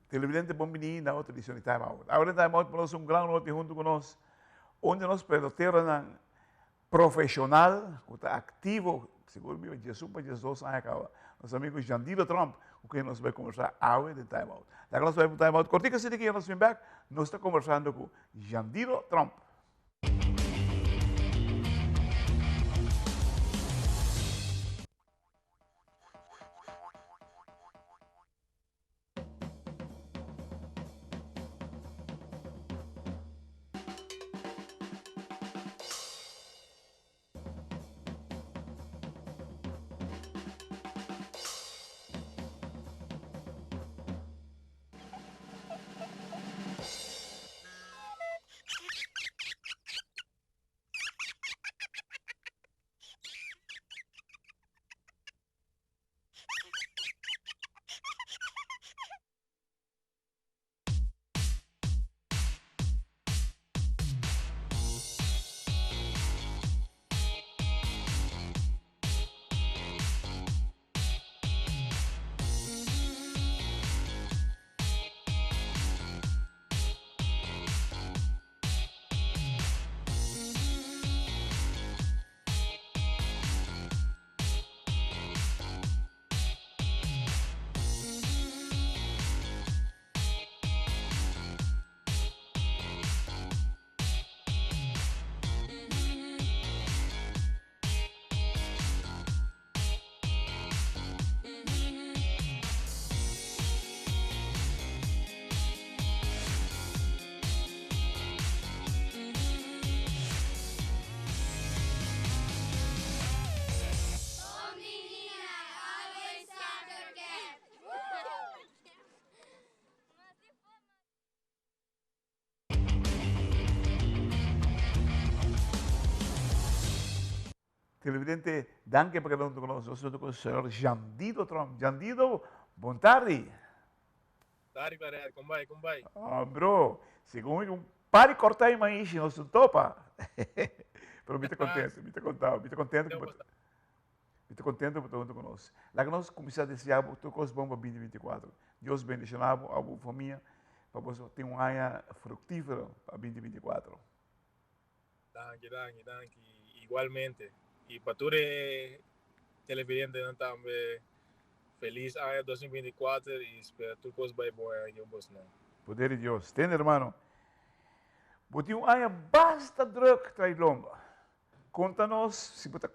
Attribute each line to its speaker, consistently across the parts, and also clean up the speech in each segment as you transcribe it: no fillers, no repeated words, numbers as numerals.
Speaker 1: Televidente bon bini na otro edicion di Time Out. Awe den Time Out nos un gran honor tin hunto cu nos un di nos peloteronan profesional cu ta activo sigur mi 11 pa 12 aña caba, nos amigo Jandilo Tromp cu ken nos bay conversa awe den Time Out. Laga nos bay pa un Time Out cortico asina ki nos bin bek nos ta conversando cu Jandilo Tromp. Televidente, danki pa keda huntu ku nos. Nos huntu ku señor Jandido Tromp. Jandido, bon tardi.
Speaker 2: Tardi, Claret. Kon bai, kon bai?
Speaker 1: Ah, bro, segun mi un par di kortá i maishi nos un topa. Pero mi ta contento, mi ta contado, mi ta contento ku mi ta contento ku ta huntu ku nos. Laga nos kuminsá deseá bo tur kos bon pa binti binti kuater. Dios bendishoná bo, abo famia, pa boso tin un aña fruktífero pa binti binti kuater.
Speaker 2: Danki, danki, danki. Igualmente. Y pa tur e televidentenan tambe, feliz aña 2024 y spera tur cos bay bon aña cu bosnan.
Speaker 1: Poder di Dios. Tende hermano, bo tin un aña basta druk trai lomba. Conta nos si bo ta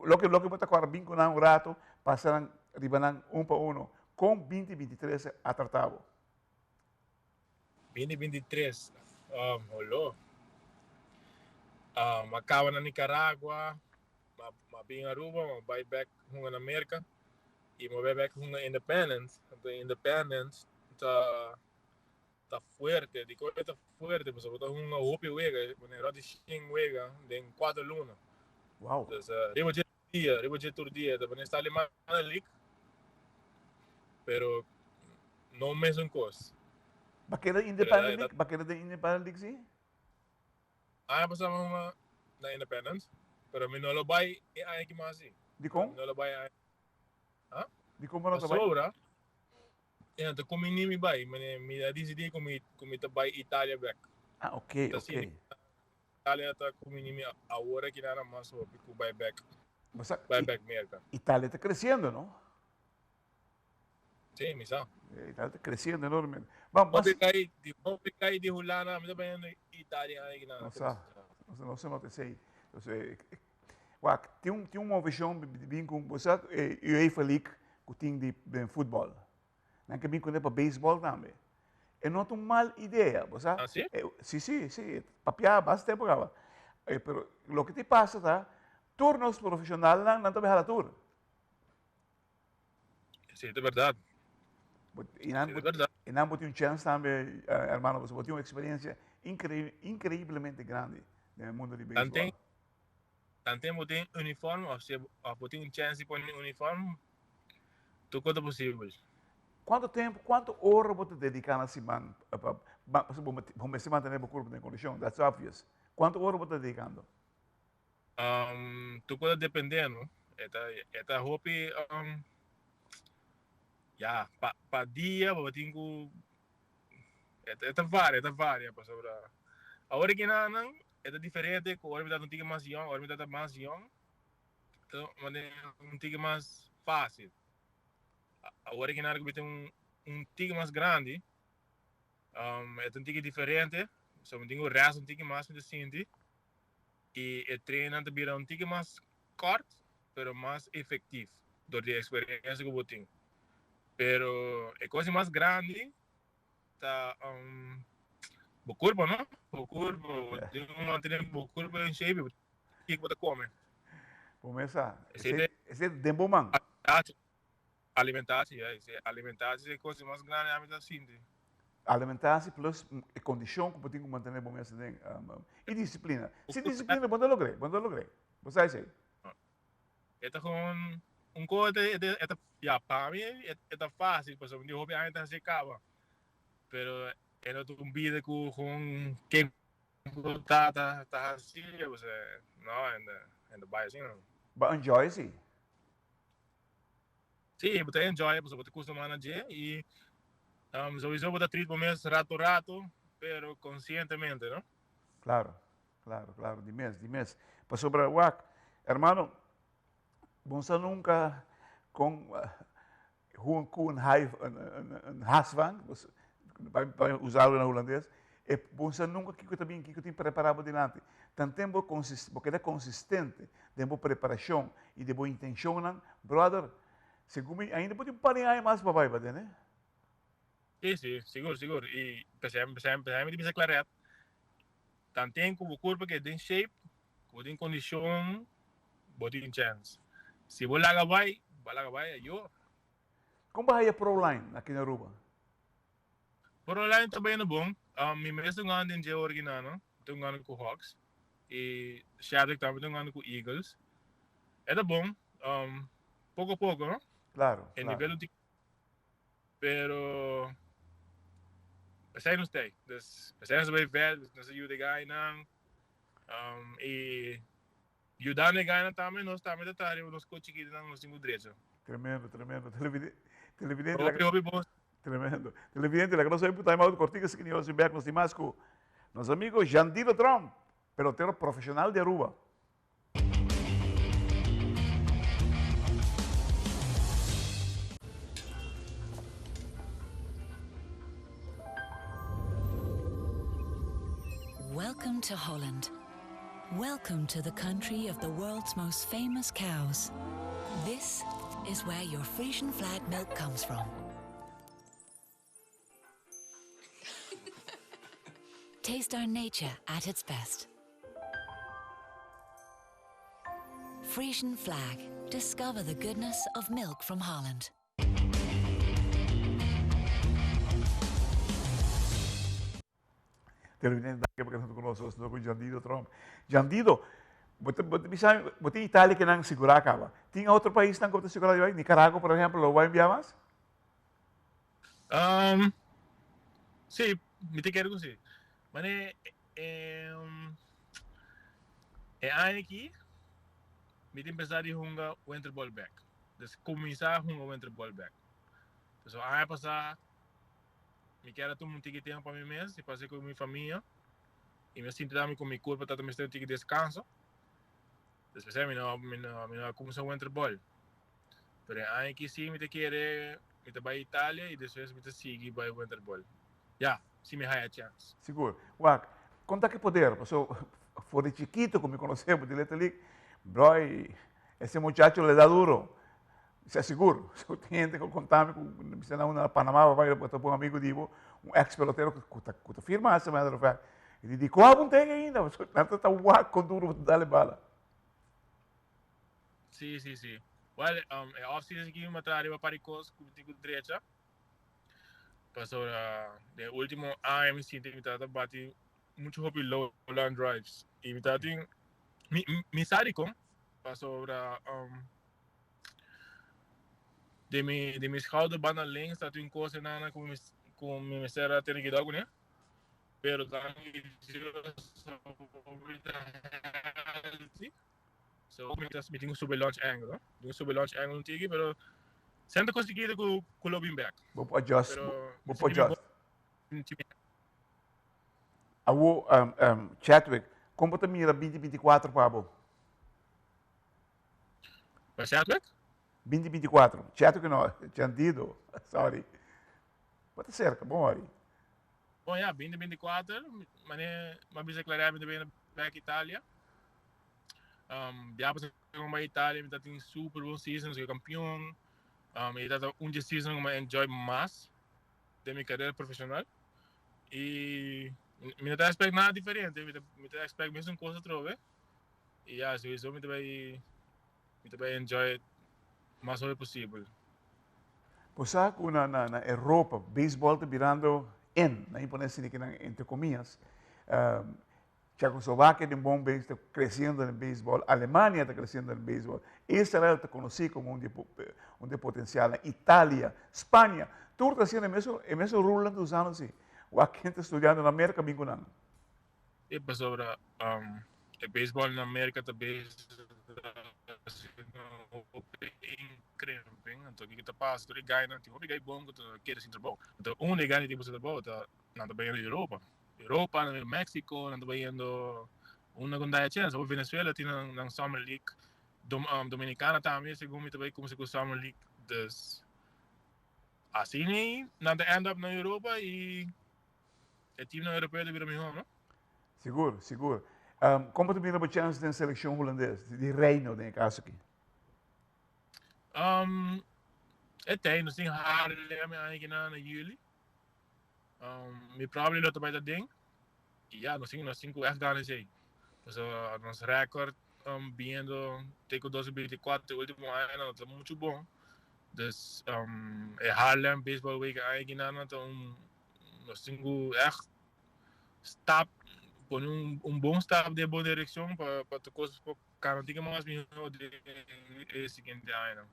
Speaker 1: loke loke bo ta kora bin cu nan un rato, pasa nan riba nan un pa uno. Con 2023 a trata bo?
Speaker 2: 2023, um, holo. Um, a caba na Nicaragua, ma, ma bin Aruba, ma bai back hunga na Merca y ma bai back hunga Independence. Anto Independence ta ta fuerte, di koe ta fuerte, pasobra bo ta hunga hopi wega, manera ròt di shen wega den kuater luna.
Speaker 1: Wow.
Speaker 2: Dus uh, riba dje dia, riba dje tur dia, ta manera sta Alemania League, pero no mesun kos.
Speaker 1: Ba keda Independent League? Ba keda den Independent League si?
Speaker 2: Aña pasá mi hunga na Independence, pero mi no lo bai e aña aki mas si.
Speaker 1: Dikon?
Speaker 2: Mi no lo bai e aña. Ha?
Speaker 1: Dikon bo no ta bai?
Speaker 2: Pasobra, e no ta kumini mi bai, mi mi a disidí ku mi ku mi ta bai Italia bèk.
Speaker 1: Ah, ok, ok.
Speaker 2: Italia ta kumini mi awor aki nada mas hopi ku bai bèk,
Speaker 1: Bo sa,
Speaker 2: bai bèk Merka.
Speaker 1: Italia ta kresiendo, no?
Speaker 2: Sí, mi sa.
Speaker 1: Italia ta kresiendo enormemente. Bon, mas...
Speaker 2: Hopi kai, di hopi kai di Hulanda, mi ta bayendo Italia aki nada.
Speaker 1: No sa, no sa, no sa no te sei. Entonces, wak, tin un, tin un movishon bin ku, bo sa, e UEFA League ku tin di den futbòl. Nan ke bin kuné pa beisbòl tambe. E no ta un mal idea, bo sa.
Speaker 2: Ah, sí?
Speaker 1: Sí, sí, sí. Papia basta tempu kaba. Pero loke tin pasa ta, tur nos profeshonalnan, nan ta bai hala tur.
Speaker 2: Sí, ta berdad.
Speaker 1: Y nan,
Speaker 2: Sí, ta berdad.
Speaker 1: y nan bo tin un chance tambe, hermano, pasobra bo tin un experiencia increíble, increíblemente grandi den e mundo di beisbol.
Speaker 2: Tanten, tanten bo tin uniform of si of bo tin un chance di pone uniform, tur cosa ta posibel.
Speaker 1: Cuanto tempo, cuanto ora bo ta dedica na siman pa, pa, pasobra bo, bo mester mantene bo curpo den condicion, that's obvious. Cuanto ora bo ta dedicando?
Speaker 2: Um, tur cosa depende, no? E ta, e ta hopi, um, ya, pa, pa dia bo tin cu. E ta varia, e ta varia pasobra awor aki nan nan e ta diferente ku ora mi tabata un tiki mas yòn, ora mi tabata mas yòn ta manera un tiki mas fásil. Awor aki nan ku mi ta un tiki mas grandi e ta un tiki diferente, so mi tin ku rèst un tiki mas mi ta sinti i e trainnan ta bira un tiki mas kòrt pero mas efektif dor di e eksperensia ku bo tin. Pero e kos di mas grandi ta bo kurpo no, bo kurpo, bo tin ku mantene bo kurpo den shape, kiko bo ta kome.
Speaker 1: Bo mes sa, esei ta den bo man.
Speaker 2: Alimentatie, ja, esei alimentatie ta e kos di mas grandi ami ta sinti.
Speaker 1: Alimentatie plus e kondishon ku bo tin ku mantene bo mes den i disiplina. Sin disiplina bo no ta logr'é, bo no ta logr'é. Bo sa esei?
Speaker 2: E ta gewoon un kos e ta e ta ya pa mi e ta fásil pasobra mi tin hopi aña ta hasié kaba. Pero e no ta un bida ku gewoon ken ku ta ta ta hasié, osea no e no bai asina.
Speaker 1: Bo enjoy si?
Speaker 2: Sí, bo ta enjoy pasobra bo ta kustumá na dje i souiso bo ta treat bo mes rato rato, pero konsientemente, no?
Speaker 1: Klaro, klaro, klaro, di mes, di mes. Pasobra wak, hermano, bo no sa nunka kon hoe ku un haai un has vang, pa usa algo na hulandes, e bo no sa nunka kiko ta bin, kiko tin prepará bo dilanti. Tanten bo bo keda konsistente den bo preparashon i den bo intenshonnan, brother, segun mi ainda bo tin un par di aña mas pa bai baden, eh.
Speaker 2: Si, si, sigur, sigur. I p'esei, p'esei, p'esei mi ta bisa Claret, tanten ku bo kurpa keda den shape, ku bo tin kondishon, bo tin chèns. Si bo laga bai, bo a laga bai, ayo.
Speaker 1: Kon bo haya Proline aki na Aruba?
Speaker 2: Proline ta bayendo bon. Mi mes ta gana den dje ora ki nano. Mi ta gana ku Hawks. I Shadrack tambe ta gana ku Eagles. E ta bon. Poko poko, no?
Speaker 1: Claro,
Speaker 2: E nivel un tiki. Pero esei nos ta ei. Dus esei nos ta bai vèlt, nos ta yuda e gainan. I yudando e gainan tambe, nos tambe ta traha riba nos kos chikitonan nos tin ku drecha.
Speaker 1: Tremendo, tremendo. Televidente,
Speaker 2: Hopi, hopi bon.
Speaker 1: Tremendo. Televidente, laga nos oye un time out kortico así que nos bek nos tin mas ku nos amigo Jandino Tromp, pelotero profesional di Aruba.
Speaker 3: Welcome to Holland. Welcome to the country of the world's most famous cows. This is where your Frisian flag milk comes from. Taste our nature at its best. Frisian flag. Discover the goodness of milk from Holland.
Speaker 1: Televidente, danki pa keda ku nos. Nos ku Jandido Tromp. Jandido, bo ta bo ta bisa mi, bo tin Italia ke nan sigurá kaba. Tin otro paisnan ku bo ta sigurá di bai? Nicaragua, por ehempel, lo bai enviá mas?
Speaker 2: Um, sí, mi ta kere ku sí. Mane, e, e aña aki, mi ta empezá di hunga winter ball bek. Dus kuminsá hunga winter ball bek. So aña pasá, Mi kier a tuma un tiki tempu pa mi mes i pas'é ku mi famia. I mi a sinti tambe ku mi kurpa tabata mester un tiki deskanso. Despues mi no mi no mi no a kuminsá winter ball. Pero e aña aki si mi ta kere mi ta bai Italia i despues mi ta sigui bai winter ball. Ya, si mi haya chèns.
Speaker 1: Sigur. Wak, kon ta ki poder? Pasobra for di chikitu ku mi konosé bo di Little League, broy, ese muchacho le da duro. Sea sigur, so tin hende ku konta mi ku mi sta na una na Panama papá ku ta bon amigu di bo, un ex pelotero ku ta ku ta firma as a matter of fact. I di di kon abo ten ainda? Pasobra nan ta ta wak kon duru bo ta dal e bala.
Speaker 2: Sí, sí, sí. Well, e off season aki mi a traha riba par di kos ku mi tin ku drecha. Pasobra den e ultimo aña mi sinti mi tabata bati muchu hopi low line drives. I mi tabatin, mi mi sa dikon, pasobra Den mi, den mi schouder banda links ta tin cos enana cu mi, cu mi mester a tene cuidado cune. Pero danki Dios hopi ta healthy. So mi ta, mi tin cu subi launch angle, no? Mi tin cu subi launch angle un tiki, pero semper cos chikito cu, cu lo bin back.
Speaker 1: Bo por adjust,
Speaker 2: Pero
Speaker 1: bo
Speaker 2: mi
Speaker 1: por
Speaker 2: sinti mi
Speaker 1: adjust.
Speaker 2: bon.
Speaker 1: Awo, Chadwick, kon bo ta mira 2024 pa bo?
Speaker 2: Pa Chadwick?
Speaker 1: 2024. Chadwick no, Chandido. Sorry. Bo ta cerca, bon ori.
Speaker 2: Bon ya, 2024, mane m'a bisa Clarea mi ta bini back Italia. Bia pasa ku bai Italia mi ta tin super bon season, nos campeon. I ta un dje season ku mi a enjoy mas den mi carera profesional. I mi no ta expect nada diferente, mi ta expect mesun cos atrobe. I ya, sowieso mi ta bai enjoy mas hopi posibel.
Speaker 1: Bo sa ku na Europa baseball ta birando in, nan pone asina kinan entre comillas. Checoslovakia tin bon base, ta creciendo den baseball, Alemania ta creciendo den baseball, Israel ta conoci como un di potencialnan, Italia, Spania, tur ta haciendo e mesun rule nan ta usando asi. Wak ken ta studiando na Merca bin cu nan.
Speaker 2: E pasobra e baseball na Merca ta bezig inkrimping, anto kiko ta pasa? Tur e gainan tin hopi gai bon ku ta kere sin trabou. Anto un di e gainan tin sin trabou ta nan ta bayendo Europa. Europa, nan ta bayendo Mexico, nan ta bayendo unda ku nan da e chance. Awor Venezuela tin nan Summer League, Dominicana tambe segun mi ta bay kumsa ku Summer League. Dus asina nan ta end up na Europa i e teamnan europeo ta bira mihó, no?
Speaker 1: Sigur, sigur. Kon bo ta mira bo chance den seleccion hulandes, di Reino den e caso aki?
Speaker 2: E tei, nos tin Haarlem e aña kinan na juli. Mi probably lo ta bai ta den. I ya, nos tin ku echt gana esei. Pasobra nos record biendo te ku 2024 e ultimo añanan no ta muchu bon. Dus e Haarlem Baseball Week e aña kinan ta un nos tin ku echt stap, pone un bon stap den bon direccion pa tur cos por cana un tiki mas miho den e siguiente añanan.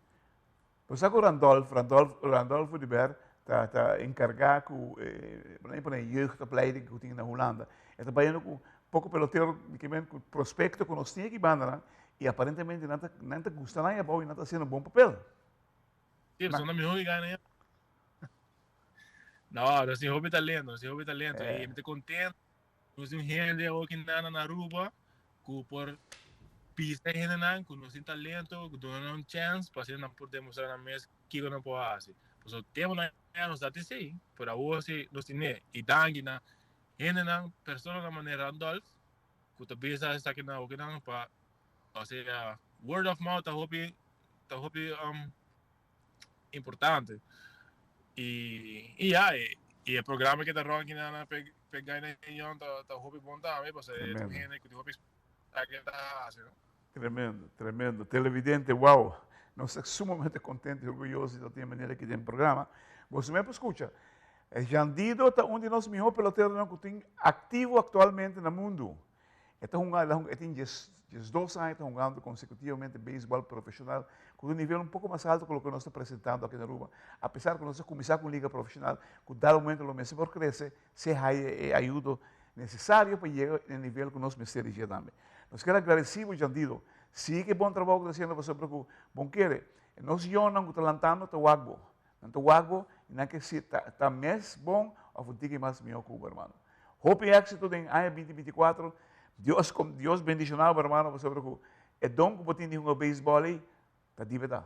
Speaker 1: Bo sa ku Randolph Oduber ta enkargá ku e pone jeugdopleiding ku tin na Hulanda. E ta bayendo ku poko pelotero di ke men ku prospekto ku nos tin aki bandanan i aparentemente nan ta gusta nan abou i nan ta hasiendo un bon papel.
Speaker 2: Sí, pasobra nan miho ki gana ya. No, nos tin hopi talento, nos tin hopi talento. I mi ta contento. Nos tin hende awor aki na Aruba ku por pisa hendenan ku nos tin talento, ku duna nan un chance pa asina nan por demostra nan mes kiko nan por hasi. Pasobra tempo nan ya nos dati esei, pero awor si nos tine. I danki na hendenan, personanan manera Randolph, ku ta bisa esakinan awor pa, osea, word of mouth ta hopi importante. I ya, i e programa ku ta rond akinan pa gana yon ta hopi bon tambe, pasobra e hende ku tin hopi ke ta hasi, no?
Speaker 1: Tremendo, tremendo. Televidente, wow. Nos ta sumamente contento y orguyoso di tin manera aki den programa. Bo mes por scucha. Jandido ta un di nos mihor peloteronan ku tin activo actualmente na mundo. E ta hungando, e tin 12 aña ta hungando consecutivamente baseball profesional, cu un nivel un poco mas halto cu loke nos ta presentando aki na Aruba. Apesar cu nos a cuminsa cu liga profesional, cu dado momento lo mester por crece, si hay e ayuda necesario pa yega na e nivel cu nos mester yega tambe. Nos kier agradeci, Jandido. Sigui bon trabou cu ta haciendo pasobra cu bon kere. Nos yonan cu ta lantando ta wak bo. Nan ta wak bo y nan ke si ta mes bon of un tiki mas miho cu bo, hermano. Hopi éxito den aña 2024. Dios bendiciona bo, hermano, pasobra cu e don cu bo tin di hunga baseball ey ta di berdad.